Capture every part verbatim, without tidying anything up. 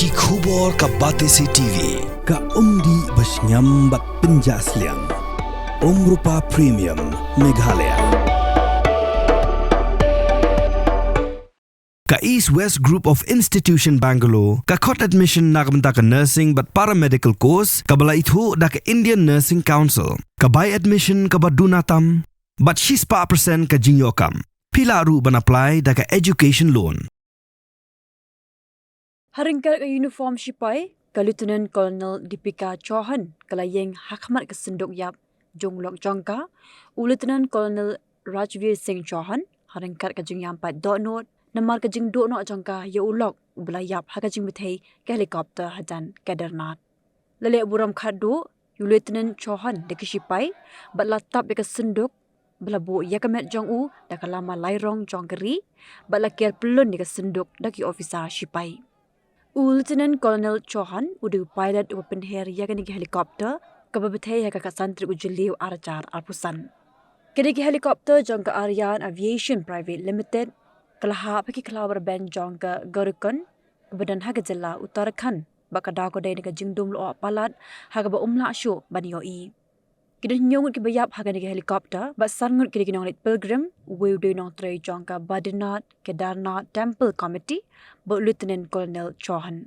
Ki khubor ka Batesi T V. Ka umdih ba shngiam bad pynjah sliang. Umrupa Premium Meghalaya. Ka East West Group of Institution Bangalore ka khot admission na ka bynta ka nursing bad paramedical course kaba la ithuh da ka Indian Nursing Council. Ka bai admission kaba duna tam bad shispah percent ka jingïoh kam. Phi lah ruh ban apply da ka education loan. Ha ryngkat ka uniform shipai, ka Lieutenant Colonel Deepika Chauhan ka la ïeng ha khmat ka synduk ïap jong u lok jong ka, u Lieutenant Colonel Rajveer Singh Chauhan, ha ryngkat ka jingïam pat dohnud namar ka jingduh noh jong ka ïa u lok uba la ïap ha ka jingbthei ka helicopter hajan Kedarnath. La leh burom khadduh ïa u Lieutenant Chauhan da ki shipai bad la tap ïa ka synduk ba la buh ïa ka met jong u da ka lama lairong jong ka ri bad la ker pyllun ïa ka synduk da ki officer shipai. U Lieutenant Colonel Chauhan u dei u pilot uba pynher ïa kane ka helicopter kaba bthei ha ka khatsan tarik u Jylliew arhajar arphew san. Kane ka helicopter jong ka Aryan Aviation Private Limited ka la hap ha ki khlaw ba rben jong ka Gaurikund kaba don ha ka jylla Uttarakhand bad ka daw ka dei na ka jingdum lyoh palat ha kaba um lah shuh ban ïohi. Ki don hynñiew ngut kiba ïap ha kane ka helicopter bad san ngut ki dei ki nongleit pilgrim, uwei u dei u nongtrei jong ka Badrinath Kedarnath Temple Committee bad u Lieutenant Colonel Chauhan.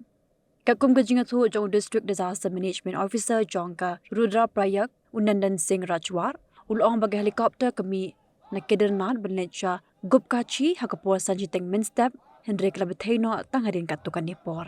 Katkum ka jingïathuh jong u District Disaster Management Officer jong ka Rudraprayag, u Nandan Singh Rajwar, u la ong ba ka helicopter ka mih na Kedarnath ban leit sha Gupkachi ha ka por san shiteng mynstep, hynrei ka la bthei noh tang hadien katto katne por.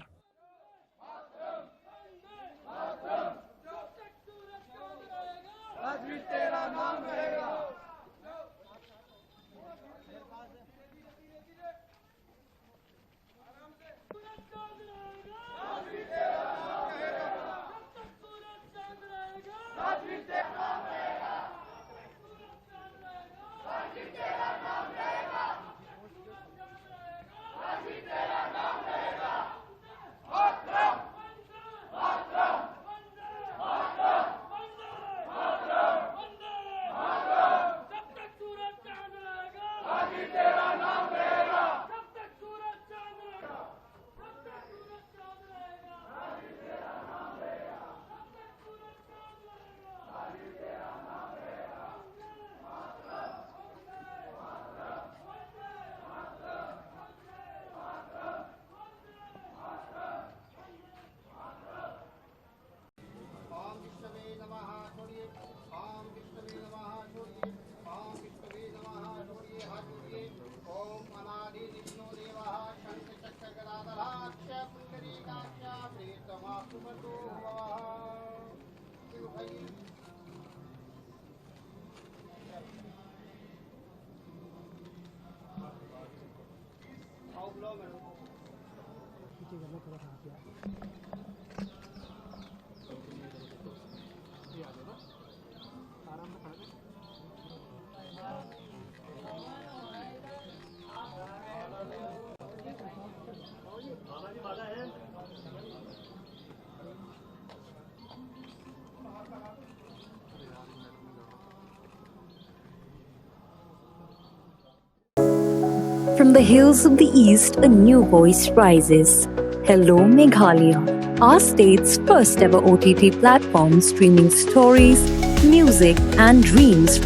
From the hills of the East, a new voice rises. Hello, Meghalaya, our state's first ever O T T platform streaming stories, music, and dreams.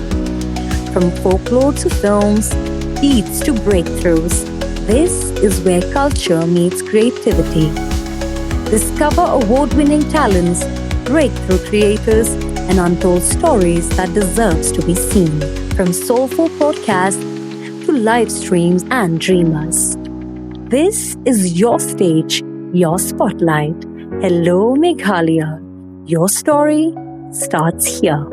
From folklore to films, beats to breakthroughs, this is where culture meets creativity. Discover award winning talents, breakthrough creators, and untold stories that deserves to be seen. From soulful podcasts to live streams and dreamers. This is your stage, your spotlight. Hello, Meghalaya. Your story starts here.